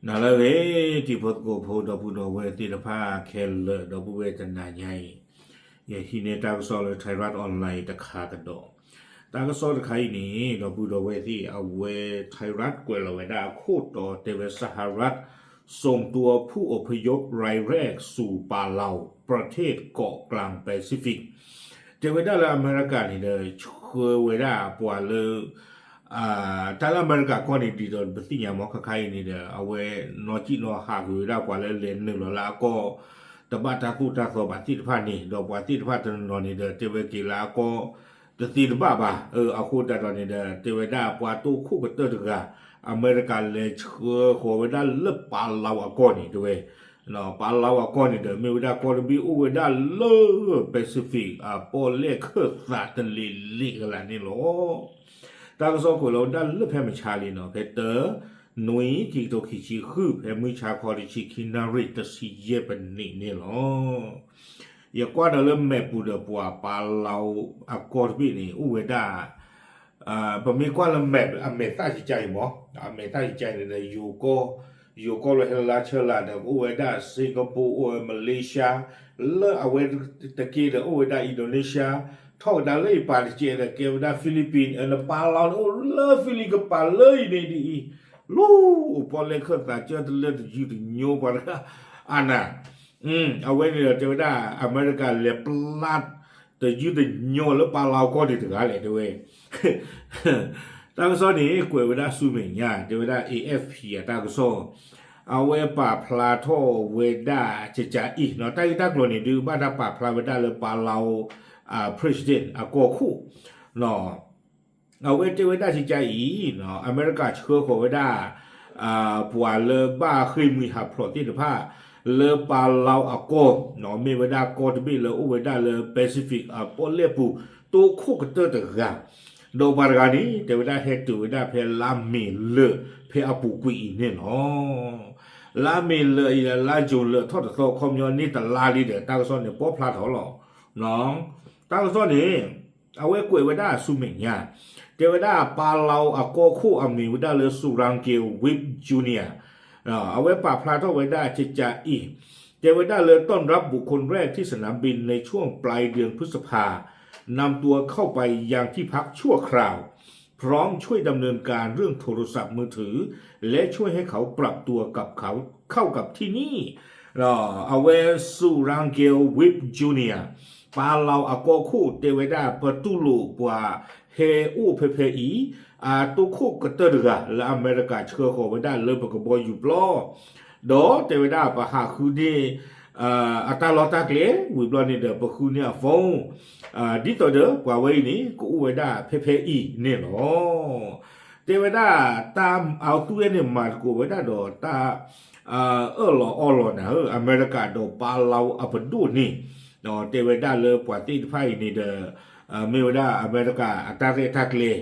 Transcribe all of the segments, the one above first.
နၤလၢအဂ့ၤ တံၤဖိသကိးဖိ ဒီပုၢ်ဒီဝဲၢ်သ့ၣ်တဖၣ်ခဲလၢာ် ဒီပုၢ်ဝဲၢ်တနၤညါအံၤ, ယဟံးန့ၢ်တၢ်ကစီၣ်လၢ Thairath Online တခါကဒီး, တၢ်ကစီၣ်တခါအံၤန့ၣ် ဒီပုၢ်ဒီဝဲၢ်သ့ၣ် အဝဲ Thairath ကွဲးလီၤဝဲဒၣ်အခိၣ်တီတဲဝဲ สหรัฐ ส่งตัวผู้อพยพรายแรกสู่ปาเลาประเทศเกาะกลางแปซิฟิก တဲဝဲဒၣ်လၢအမဲရကၤန့ၣ်ဒီး ဆှၢဝဲဒၣ်ပှၤလၢ တၢ်လၢအမဲရကၤကီၢ်န့ၣ် ဒ်သိးပသ့ၣ်ညါမ့ၢ်ခါခါအံၤန့ၣ်ဒီး အဝဲနီၢ်ကံၣ်နီၢ်ဟးကွံာ်ဝဲဒၣ်ပှၤလၢလဲၤနုာ်လီၤလၢအကီၢ် တဘၣ်တၢ်သိၣ်တၢ်သီဘၣ်သ့ၣ်တဖၣ်န့ၣ် ဒီးပှၤသ့ၣ်တဖၣ်တနီၤနီၤန့ၣ်ဒီး တဲဝဲက့ၤလၢအကီၢ် တသ့တဘၣ်ဘၣ်. အဃိသတးဒီးန့ၣ်ဒီး တဲဝဲဒၣ်ပှၤတိခိၣ်ကတၢၢ်တဂၤ အမဲရကၤလဲၤဆှၢဃီၤဝဲဒၣ်လၢပၤလီအကီၢ်န့ၣ် တဲဝဲ ပၤလီအကီၢ်န့ၣ်ဒီး မ့ၢ်ဝဲဒၣ်ကီၢ်တဘ့ၣ်အိၣ်ဝဲဒၣ်လၢ Pacific အပီၣ်လဲၣ်ခၢၣ်သးတလ့ၤလ့ၤကလးန့ၣ်လီၤ. တၢ်ကစီၣ်ကွဲးလီၤဝဲဒၣ်လၢဖဲမုၢ်ဆါလံနီၤ ဖဲတၢ နွံ ခံကထိခံဆံဃု ဖဲမုၢ်ဆါခီတဆံခံနၣ်ရံၣ်တဆံယဲၢ်ပနံးန့ၣ်လီၤ. ယကွၢ်ဒီးလၢ map ပူၤဒီးပှၤပၤလီအကီၢ်တဘ့ၣ်န့ၣ် အိၣ်ဝဲဒၣ် ပမ့ၢ်ကွၢ်လၢ map အမဲာ်သၣ်ကကါအံၤမ့ၢ် အမဲာ်သၣ်ကကါအံၤန့ၣ်ဒီး ယိၤကီၢ် ယိၤကီၢ်လၢဟဲလၢဆၢလၢ်ဒီး အိၣ်ဝဲဒၣ် Singapore အိၣ်ဝဲ Malaysia လၢအဝဲတက့ၢ်ဒီး အိၣ်ဝဲဒၣ် Indonesia ထီၣ်ကဒါလၢယပၤတကဲးဒီး ကဲဝဲဒၣ် Philippines နပၤလီန့ၣ် အိၣ်လၢ Philippines ကပၤလၢအံၤန့ၣ်ဒ်အံၤ လီၤအိၣ်ပီၣ်လဲၣ်ခၢၣ်သးကၢတလၢတယုၢ်တညိပှၤတဂၤ အါနၤ အဝဲန့ၣ်ဒီးတဲဝဲဒၣ် အမဲရကၤလဲၤပျါ တယုၢ်တညိလၢပၤလီအကီၢ်ဒံးတဂၤလဲၣ် တဲဝဲ တၢ်ကစီၣ်န့ၣ် ကွဲးဝဲဒၣ်ဆူမဲာ်ညါ တဲဝဲဒၣ် A F P အတၢ်ကစီၣ် အဝဲပာ်ဖျါထီၣ်ဝဲဒၣ်ကကါအံၤနီၤ တၢ်ဂ့ၢ်တၢ်ကျိၤန့ၣ် ဒုးဘၣ်တၢ်ပာ်ဖျါဝဲဒၣ်လၢပၤလီ president အကီၢ်ခိၣ် အဝဲတဲဝဲဒၣ်ကကါအံၤ အမဲရကၤဆှၢဃီၤဝဲဒၣ် ပှၤလၢဘၣ်ဃ့ၢ်မှံဟးဖျိးသ့ၣ်တဖၣ် လၢပၤလီအကီၢ် မ့ၢ်ဝဲဒၣ်ကီၢ်တဘ့ၣ်လၢအိၣ်ဝဲဒၣ်လၢ Pacific အပီၣ်လဲၣ်ပူၤ တိခိၣ်ကတၢၢ်တဂၤ ဒီးပှၤတဂၤန့ၣ် တဲဝဲဒၣ်ဟဲတုၤဝဲဒၣ်ဖဲလါမ့ၤလၢာ် ဖဲအပူၤကွံာ်အံၤန့ၣ်လီၤ. လါမ့ၤလၢာ်အံၤ လါယူၤလၢာ်ထီၣ်တသီ ခီပညီန့ၢ်တလါလံဒီး တၢ်ကစီၣ်န့ၣ် ပီၣ်ဖျါထီၣ်လီၤ. တၢ်ကစီၣ်န့ၣ် အဝဲကွဲးဝဲဒၣ်ဆူမဲာ်ညါ တဲဝဲဒၣ်ပၤလီအကီၢ်ခိၣ်အမံၤဝဲဒၣ်လၢ Surangel Whipps Junior အဝဲပာ်ဖျါထီၣ်ဝဲဒၣ်ကကါအံၤ တဲဝဲဒၣ်လၢ ต้อนรับบุคคลแรกที่สนามบินในช่วงปลายเดือนพฤษภา นำตัวเข้าไปยังที่พักชั่วคราว พร้อมช่วยดำเนินการเรื่องโทรศัพท์มือถือ และช่วยให้เขาปรับตัวกับเขาเข้ากับที่นี่ အဝဲ Surangel Whipps Junior ပၤလီအကီၢ်ခိၣ်တဲဝဲဒၣ် ပတူၢ်လိာ်ပှၤဟဲအိၣ်ဖဲဖဲအံၤ အတိခိၣ်ကတၢၢ်တဂၤ လၢအမဲရကၤဆှၢဃီၤဝဲဒၣ်လၢပကဘီယူၤပျီ ဒီးတဲဝဲဒၣ်ပဟးဃုန့ၢ် အတၢ်လီၢ်တၢ်ကျဲ ဝံၤဘျီန့ၣ်ဒီး ပဃုန့ၢ်အ phone ဒ်သိးဒီးပှၤဝဲအံၤန့ၣ် ကအိၣ်ဝဲဒၣ်ဖဲဖဲအံၤန့ၣ်လီၤ. တဲဝဲဒၣ်တၢ်အသူဝဲန့ၣ် မၤသကိးဝဲဒၣ်ဒီးတၢ် အၢၣ်လီၤအီလီၤနၤဧၢ အမဲရကၤဒီးပၤလီအပဒိၣ်န့ၣ် တဲဝဲဒၣ်လၢပှၤသ့ၣ်တဖၣ်အံၤန့ၣ်ဒီး မ့ၢ်ဝဲဒၣ်အမဲရကၤအတၢ်ရဲၣ်တၢ်ကျဲၤ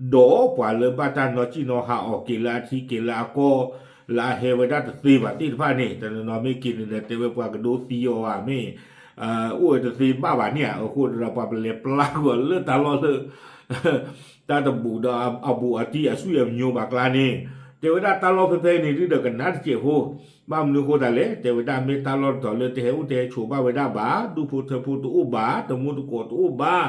ဒီးပှၤလၢဘၣ်တၢ်နီၢ်ကံၣ်နီၢ်ဟးအီၤက့ၤလၢအထံက့ၤလၢအကီၢ် လၢအဟဲဝဲဒၣ်တသ့ဘၣ်သ့ၣ်တဖၣ်န့ၣ် တနီၤနီၤမ့ၢ်က့ၤန့ၣ်ဒီး တဲဝဲပှၤကဒိသံအီၤဧါ မ့ၢ် အိၣ်ဝဲတသ့ဘၣ်ဘၣ်န့ၣ်ဧါ အဃိဒီးပှၤပလဲၤပျါကွံာ်အီၤလၢတၢ်လီၢ်လၢ တၢ်တဘူးဒီးအဘူးအတံၢ်အဆွံၣ်အမျိုးဘၣ်ကျါန့ၣ် တဲဝဲဒၣ်တၢ်လီၢ်ဖဲဖဲအံၤန့ၣ် ဒုးဒီးကနၣ်တစဲးဖိ ဘၣ်မနုၤဃိသတးလဲၣ် တဲဝဲဒၣ်မ့ၢ်တၢ်လီၢ်တတီၤလၢတဟဲအိၣ်တဟဲဆိးဘၣ်ဝဲဒၣ်ဘၣ် ဒူၣ်ဖိထၢဖိတအိၣ်ဘၣ် တမူတကိးတအိၣ်ဘၣ်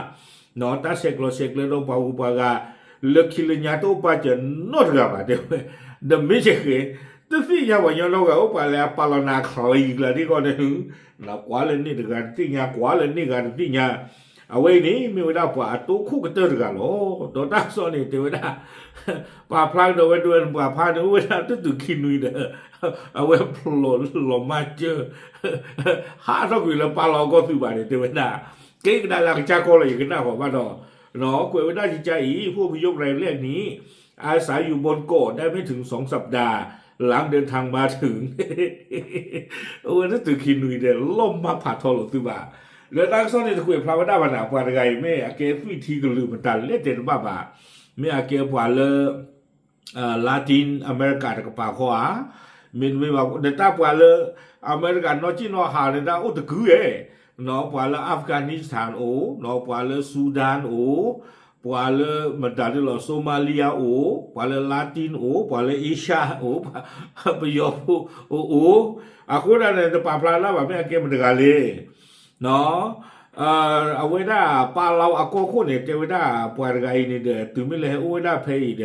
တၢ်ဆဲးကျိးဆဲးကျၢဒီးပှၤဂုၤပှၤဂၤ လၢခံလၢညါတအိၣ်ပာ်စၢၤနီတဂၤဘၣ် တဲဝဲ ဒီးမ့ၢ်စ့ၢ်ကီး တသ့ၣ်ညါပှၤညီနီတဂၤ အိၣ်ပှၤလဲၤအပာ်လီၤနၤချံကျါဒ်ကီးန့ၣ် ကွၢ်လၢန့ၣ်တဂၤတသ့ၣ်ညါ ကွၢ်လၢန့ၣ်ဂၤတသ့ၣ်ညါ အဝဲအံၤန့ၣ် မ့ၢ်ဝဲဒၣ်ပှၤအတိခိၣ်ကတၢၢ်တဂၤလီၤ. ဒီးတၢ်ကစီၣ်န့ၣ် တဲဝဲဒၣ် ပာ်ဖျါကဒီးဝဲဒၣ်ပှၤဖးန့ၣ် အိၣ်ဝဲဒၣ်တတုၤခံနွံဒီး အဝဲဖျိးလီၤမၤစၢၤ ဟးထီၣ်ကွံာ်လၢပာ်လီၤအကီၢ်သုးဘၣ်န့ၣ် တဲဝဲဒၣ် ကဲကဒါလၢကစၢ်ကီၢ်လၢယကနၣ်ဃီၤဘၣ်ဒီး ကွဲးဝဲဒၣ်ကကါအံၤ ผู้อพยพรายแรกนี้ อาศัยอยู่บนเกาะได้ไม่ถึงสองสัปดาห์ หลังเดินทางมาถึง အဝဲတတုၤခံနွံဒီး လီၤမၢ်ဖးထီလိာ်သုဘၣ်. လၢတၢ်ကစီၣ်န့ၣ် တကွဲးဖျါဝဲဒၣ်ဘၣ်နၤ ပှၤတဂၤအံၤ မ့ၢ်အကဲသွံၣ်ထံကလုာ် မတၤလဲၣ်တဲတဘၣ်ဘၣ်. မ့ၢ်အကဲပှၤလၢ Latin America တကပၤဃီဧါ, မ့တမ့ၢ်ဘၣ် နတၢ်ပှၤလၢ အမဲရကၤနီၢ်ကံၣ်နီၢ်ဟးန့ၣ် တၢ်အိၣ်တကုၢ်ဝဲ, ပှၤလၢ Afghanistan အိၣ်, ပှၤလၢ Sudan အိၣ်, ပှၤလၢမတၤဒ်လီၤ Somalia အိၣ်, ပှၤလၢ Latin အိၣ်, ပှၤလၢ Asia အိၣ်, ပယီၤဖိအိၣ်, အဃိဒၣ်န့ၣ် တပာ်ဖျါလၢၤဘၣ် မ့ၢ်အကဲမတဂၤလဲၣ်. အဝဲဒၣ်ပၢ်လီၤအကီၢ်ခိၣ်န့ၣ် တဲဝဲဒၣ်ပှၤတဂၤအံၤန့ၣ်ဒီး တုၤမ့ၢ်လၢဟဲအိၣ်ဝဲဒၣ်ဖဲအံၤဒီး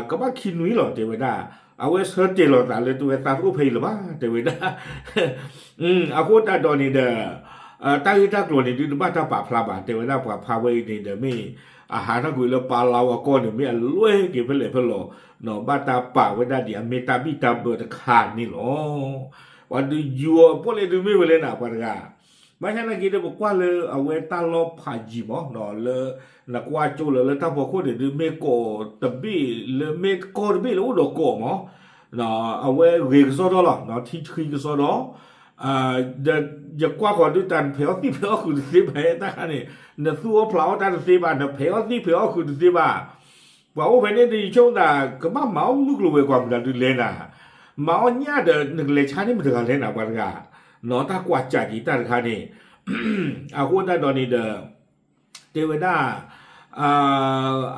ကဘၣ်ခံနွံလီၤ တဲဝဲဒၣ်. အဝဲဆၢတဲာ်လီၤသးလၢတဝဲသးတအိၣ်ဖဲအံၤလၢၤဘၣ် တဲဝဲဒၣ်. အဃိသတးဒီးန့ၣ်ဒီး တၢ်ဂ့ၢ်တၢ်ကျိၤန့ၣ်ဒုးတဘၣ်တၢ်ပာ်ဖျါဘၣ် တဲဝဲဒၣ်ပှၤဖးဝဲအံၤန့ၣ်ဒီး မ့ၢ်အဟးထီၣ်ကွံာ်လၢပၢ်လီၤအကီၢ်န့ၣ် မ့ၢ်အလွဲၢ်က့ၤဖဲလဲၣ်ဖဲလဲၣ်, ဘၣ်တၢ်ပာ်ဝဲဒၣ်ဒ်အမ့ၢ်တၢ်ဘံၣ်တၢ်ဘၢတခါန့ၣ်လီၤ. ပှၤဒုးယိၤအပီၣ်လဲၣ်ဒုးမ့ၢ်ဝဲလဲၣ်နၤ ပှၤတဂၤ ဘၣ်ဆၣ်နာ်က့ဒီး ပကွၢ်လၢအဝဲတၢ်လီၢ်ဖးယံၤမး လၢ နကွၢ်ကၠိလၢလၢတၢ်ဖီခိၣ်န့ၣ်ဒုး မ့ၢ်ကီးတဘ့ၣ်လၢ မ့ၢ်ကီၢ်တဘ့ၣ်လၢအိၣ်ဒီးကီးမး, အဝဲဂ့ၤကစီဒီလီၤ ထံချံကစီဒီ, ဒီးယကွၢ်ဃီၤဒုးတၢ်နဖဲးအီၣ်သံၣ်ဖဲးအီၣ်ဃုာ်တသ့ဘၣ် တၢ်ခါန့ၣ် နသူၣ်အီၣ်ဖျးအီၣ်တၢ်တသ့ဘၣ် နဖဲးအီၣ်သံၣ်ဖဲးအီၣ်ဃုာ်တသ့ဘၣ်. ပှၤအိၣ်ဖဲန့ၣ်ဒုး ယဆိကမိၣ်သး ကဘၣ်မၤအီၣ်မုၢ်ကျိၤဝဲၤကွာ်မတၤဒုးလဲၣ်နၤ, မၤအီၣ်ညၣ်ဒီးနကလဲၤဆါန့ၢ်မတဂၤလဲၣ်နၤ ပှၤတဂၤ, တၢ်ကွၢ်စးက့ၤတၢ်တခါန့ၣ် အဃိသတးဒီးန့ၣ်ဒီး တဲဝဲဒၣ်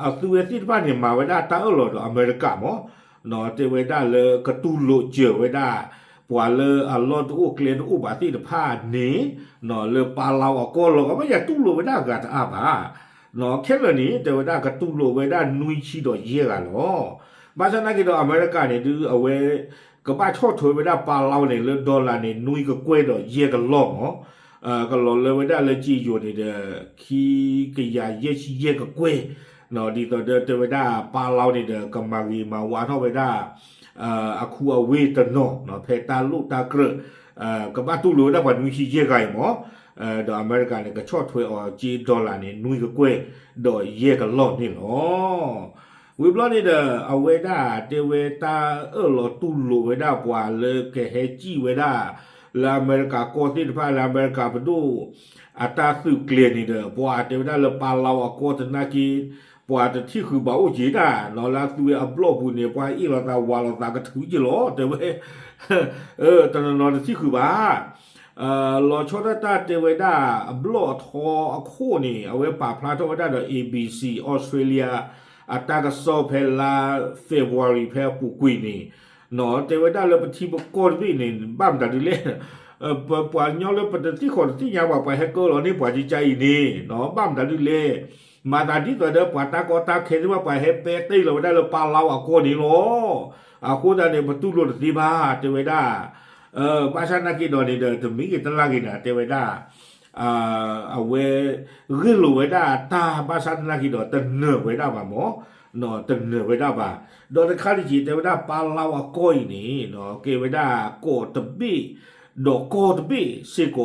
အသုဝဲသ့ၣ်တဖၣ်န့ၣ် မၤဝဲဒၣ်တၢ်အၢၣ်လီၤဒီးအမဲရကၤမး, တဲဝဲဒၣ်လၢကတူၢ်လိာ်စၢၤဝဲဒၣ် ပှၤလၢအလီၢ်တအိၣ်ကျဲတအိၣ်ဘၣ်သ့ၣ်တဖၣ်န့ၣ် လၢပၢ်လီၤအကီၢ်လီၤ ကဘၣ်ယၤတူၢ်လိာ်ဝဲဒၣ်အဂၤတအါဘၣ်. ခဲလၢာ်န့ၣ် တဲဝဲဒၣ်ကတူၢ်လိာ်ဝဲဒၣ်နွံဆံဒီးယဲၢ်ဂၤလီၤ. ဘၣ်ဆၣ်နာ်က့ဒီးအမဲရကၤန့ၣ်ဒုး အဝဲ ကဘၣ်ဆီၣ်ထွဲဝဲဒၣ်ပၢ်လီၤန့ၣ် လၢ dollar န့ၣ် နွံကကွဲၢ်ဒီးယဲၢ်ကလီၢ်မး, ကလီၤလၢဝဲဒၣ်လၢကၠ့ယိၤန့ၣ်ဒီး ခံကယၤယဲၢ်ဆံယဲၢ်ကကွဲၢ်, ဒ်သိးဒီးတဲဝဲဒၣ်ပၢ်လီၤန့ၣ်ဒီး ကမၤဂ့ၤမၤဝါထီၣ်ဝဲဒၣ် အခူအဝ့ၢ်တနီၤ ဖဲတၢ်လိၣ်တၢ်ကြၢး ကဘၣ်တူၢ်လိာ်ဝဲဒၣ်ပှၤနွံဆံယဲၢ်ဂၤအံၤမး, ဒီးအမဲရကၤန့ၣ် ကဆီၣ်ထွဲအီၤကၠ့ dollar န့ၣ် နွံကကွဲၢ်ဒီးယဲၢ်ကလီၢ်န့ၣ်လီၤ. ဝံၤဘျီန့ၣ်ဒီး အဝဲဒၣ်တဲဝဲတၢ်အၢၣ်လီၤတူၢ်လိာ်ဝဲဒၣ်ပှၤလၢကဟဲစံၣ်ဝဲဒၣ် လၢအမဲရကၤကီၢ်သ့ၣ်တဖၣ် လၢအမဲရကၤပဒိၣ် အတၢ်သုးကျဲၤန့ၣ်ဒီး ပှၤတဲဝဲဒၣ်လၢပၢ်လီၤအကီၢ်တနာ်က့ ပှၤတထံၣ်ဃုာ်ဘၣ်အိၣ်က့ၤတၢ် လၢအသုဝဲအဘျီၣ်ပူၤန့ၣ် ပှၤအ့ၣ်လိာ်သးဝးလိာ်သးကထုးက့ၤလီၤ တဲဝဲ တနီၤနီၤတထံၣ်ဃုာ်ဘၣ်. လီၤဆီဒၣ်တၢ်တဲဝဲဒၣ် အဘျီၣ်အထီအခိၣ်န့ၣ် အဝဲပာ်ဖျါထီၣ်ဝဲဒၣ်ဒီး ABC Australia အတၢ်ကစီၣ်ဖဲလါ February ဖဲအပူၤကွံာ်န့ၣ် တဲဝဲဒၣ်လၢပထံပကီၢ်တဘ့ၣ်န့ၣ် ဘၣ်မတၤဒုးလဲၣ်, ပှၤညီလၢပတသ့ၣ်ဃီၤတသ့ၣ်ညါဘၣ် ပှၤဟဲကၢလီၤန့ၢ်ပှၤကကါအံၤန့ၣ် ဘၣ်မတၤဒုးလဲၣ်, မၤသးဒ်သိးဒီးပှၤတၢ်ကီတၢ်ခဲသ့ၣ်တဖၣ် ပှၤဟဲပဲတ့ၢ်လီၤဝဲဒၣ်လၢပၢ်လီၤအကီၢ်န့ၣ်လီၤ. အဃိသတးန့ၣ် ပတူၢ်လိာ်တသ့ဘၣ် တဲဝဲဒၣ် ဘၣ်ဆၣ်နာ်က့ဒီးန့ၣ်ဒီး တမံၤဂ့ၤတလၢ်ဂ့ၤနၤ တဲဝဲဒၣ် အဝဲ ဂ့ၢ်လိာ်ဝဲဒၣ်တၢ်ဘၣ်ဆၣ်သနာ်က့ဒီး တနၢၤဝဲဒၣ်ဘၣ်မး, တနၢၤဝဲဒၣ်ဘၣ်. ဒီးတခါတက့ၢ် တဲဝဲဒၣ်ပၢ်လီၤအကီၢ်အံၤန့ၣ် ကဲဝဲဒၣ်ကီၢ်တဘ့ၣ် ဒီးကီၢ်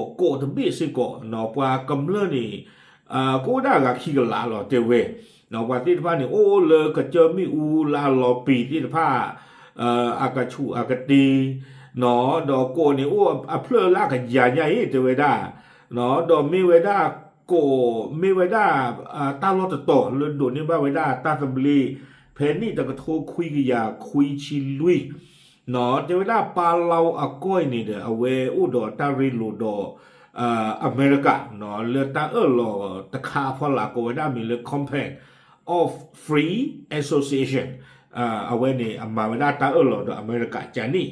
တဘ့ၣ်စ့ၢ်ကီး ကီၢ်တဘ့ၣ်စ့ၢ်ကီး ပှၤကမျၢၢ်န့ၣ် ကအိၣ်ဒၣ်အဂၤခံကလးလီၤ တဲဝဲ. ပှၤသ့ၣ်တဖၣ်န့ၣ် အိၣ်လၢကစၢၢ်မ့ၣ်အူလၢအလီၤပံာ်သ့ၣ်တဖၣ် အကဆူးအကတ့ၤ ဒီးကီၢ်န့ၣ်အိၣ်အဖျၢၣ်လၢအကယၤညါအံၤ တဲဝဲဒၣ်, ဒီးမ့ၢ်ဝဲဒၣ်ကီၢ် မ့ၢ်ဝဲဒၣ် တၢ်လီၢ်တတီၤလၢဒိးန့ၢ်ဘၣ်ဝဲဒၣ်တၢ်သဘျ့ ဖဲနံၣ်တကထိခွံကယၤခွံဆံလွံၢ် တဲဝဲဒၣ်ပၢ်လီၤအကီၢ်အံၤန့ၣ်ဒီး အဝဲအိၣ်ဒီးတၢ်ရ့လိာ်ဒီး အမဲရကၤ လၢတၢ်အၢၣ်လီၤတခါအဖီလာ် ကိးဝဲဒၣ်မံၤလၢ Compact of Free Association အဝဲန့ၣ် အမၤဝဲဒၣ်တၢ်အၢၣ်လီၤဒီးအမဲရကၤကန့ၣ်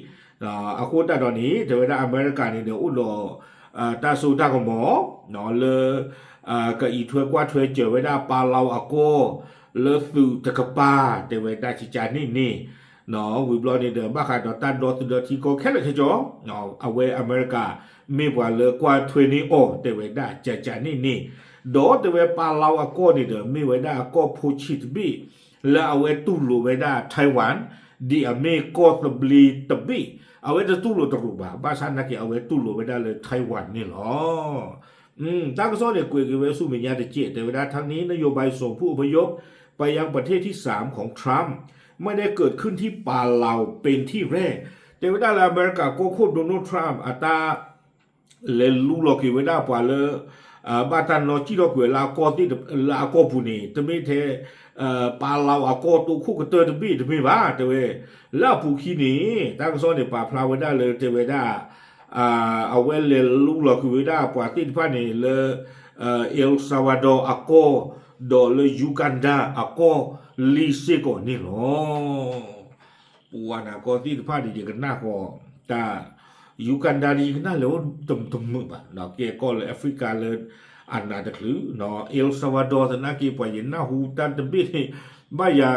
အဃိသတးဒီးန့ၣ် တဲဝဲဒၣ်အမဲရကၤန့ၣ်ဒီး အိၣ်ဒီး တၢ်စိတၢ်ကမီၤ လၢ ကအံးထွဲကွၢ်ထွဲစၢၤဝဲဒၣ်ပၢ်လီၤအကီၢ် လၢသုးတကပၤ တဲဝဲဒၣ်ကကန့ၣ်န့ၣ် ဝံၤဘျီန့ၣ်ဒီး ဘၣ်ဃးဒီးတၢ်ဒီသဒၢထံကီၢ်ခဲလၢာ်ခဲဆ့ အဝဲအမဲရကၤ မ့ၢ်ပှၤလၢကွၢ်ထွဲန့ၢ်အီၤ တဲဝဲဒၣ်ကကန့ၣ်န့ၣ်, ဒီးတဲဝဲပၢ်လီၤအကီၢ်န့ၣ်ဒီး မ့ၢ်ဝဲဒၣ်အကီၢ်ဖိဆံးတဘ့ၣ် လၢအဝဲတူၢ်လိာ်ဝဲဒၣ် Taiwan ဒ်အမ့ၢ်ကီၢ်သဘျ့တဘ့ၣ်, အဝဲတတူၢ်လိာ်တရူးဘၣ်, ဘၣ်ဆၣ်နာ်က့အဝဲတူၢ်လိာ်ဝဲဒၣ်လၢ Taiwan န့ၣ်လီၤ. တၢ်ကစီၣ်န့ၣ် ကွဲးက့ၤဝဲဆူမဲာ်ညါတကဲး တဲဝဲဒၣ် ทั้งนี้นโยบายส่งผู้อพยพไปยังประเทศที่สามของทรัมป์ไม่ได้เกิดขึ้นที่ปาเลาเป็นที่แรก တဲဝဲဒၣ်လၢအမဲရကၤကီၢ်ခိၣ် Donald Trump အတၢ် လဲၤလူလီၤက့ၤဝဲဒၣ်ပှၤလၢ ဘၣ်တၢ်နီၣ်စံၣ်ထီၣ်ကွံာ်လၢအကီၢ်သ့ၣ် လၢအကီၢ်ပူၤန့ၣ် တမ့ၢ်ထဲ ပၢလီၤအကီၢ်တိခိၣ်ကတၢၢ်တဘ့ၣ်တမ့ၢ်ဘၣ် တဲဝဲ, လၢအပူၤခံန့ၣ် တၢ်ကစီၣ်န့ၣ် ပာ်ဖျါဝဲဒၣ်လၢတဲဝဲဒၣ် အဝဲလဲၤလူလီၤက့ၤဝဲဒၣ်ပှၤသ့ၣ်တဖၣ်န့ၣ်လၢ El Salvador အကီၢ် ဒီးလၢ Uganda အကီၢ်လံစ့ၢ်ကီးန့ၣ်လီၤ. ပဝဲန့ၣ်ကီၢ်သ့ၣ်တဖၣ်န့ၣ် ယကနၣ်ဃီၤ တၢ် Uganda န့ၣ် ယကနၣ်လဲၤအိၣ်တမုာ်ဘၣ် ကဲကီၢ်လၢ Africa လၢအနးတချုး El Salvador သနာ်က့ ပှၤယနၢ်ဟူတၢ်တဘ့ၣ်န့ၣ် ဘၣ်ယၤ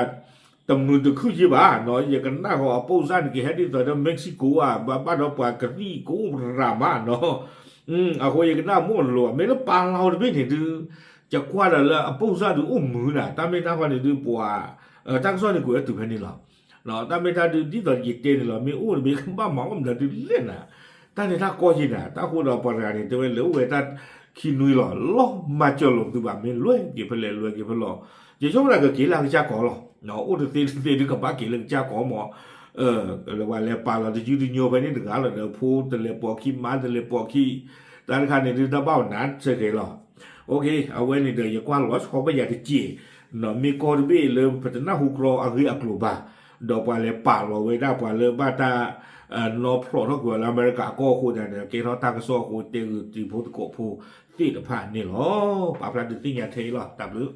တမုာ်တခုယ့ဘၣ် ယကနၣ်ဃီၤအပိၢ်စၢ်န့ၣ် ကဟဲဒ်သိးဒီး Mexico ဧါ ဘၣ်ဘၣ်ဒီးပှၤကသံၣ်ကအိၣ်ရၤမးနီၤ. အဃိယကနၣ်မိၢ်လိၤ မ့ၢ်လၢပာ်လီၤတဘ့ၣ်န့ၣ်ဒုး ယကွၢ်ဒီးလၢအပိၢ်စၢ်ဒုးအိၣ်မုာ်နၤ တၢ်မ့ၢ်တၢ်ဃီန့ၣ်ဒုးပှၤ တၢ်ကစီၣ်န့ၣ်ကွဲးအတုၤဖဲန့ၣ်လီၤ. တၢ်မ့ၢ်တၢ်ဒုး ဒ်သိးယတဲန့ၣ်လီၤ မ့ၢ်အိၣ်တဘ့ၣ်ကဘၣ်မၤအီၣ်မနုၤဒုးလဲၣ်နၤ တၢ်န့ၣ်တၢ်ကီယ့နၤ တၢ်ဃိဒီးပှၤတဂၤန့ၣ် တဲဝဲလဲၤအိၣ်ဝဲတၢ်ခံနွံလီၤ လီၤမၤစၢၤလိာ်သုဘၣ် မ့ၢ်လွဲက့ၤဖဲလဲၣ်လွဲက့ၤဖဲလဲၣ် ယဆိကမိၣ်ကက့ၤလၢကစၢ်ကီးလီၤ. အိၣ်တသ့တသ့ဒုးကဘၣ်က့ၤလၢကစၢ်ကီးမး ပှၤလဲၤပာ်လီၤတယုၢ်တညိဖဲန့ၣ်တဂၤလီၤဒီး ဖိတလဲၤပိာ်ခံ မါတလဲၤပိာ်ခံ တၢ်တခါန့ၣ်ဒုးတၢ်ဘၣ်အီၤနးဆၢက့ၤလီၤ. အဝဲန့ၣ်ဒီးယကွၢ်လီၤဆီဘၣ်ယၤတစဲး မ့ၢ်ကီၢ်တဘ့ၣ်လၢပတနၢ်ဟူကြီအဂ့ၢ်အကျိၤဘၣ် ဒီးပှၤလဲၤပာ်လီၤဝဲဒၣ်ပှၤလၢဘၣ်တၢ် နီဖျိးထီၣ်ကွံာ်အီၤလၢအမဲရကၤအကီၢ်အဃိသတးန့ၣ် ကဲထီၣ်တၢ်ကစီၣ်အဃိ တဲဂုာ်တံၤဖိသကိးဖိသ့ၣ်တဖၣ်န့ၣ်လီၤ. ပာ်ဖျါဒုးသ့ၣ်ညါထဲအံၤလီၤ တၢ်ဘျုး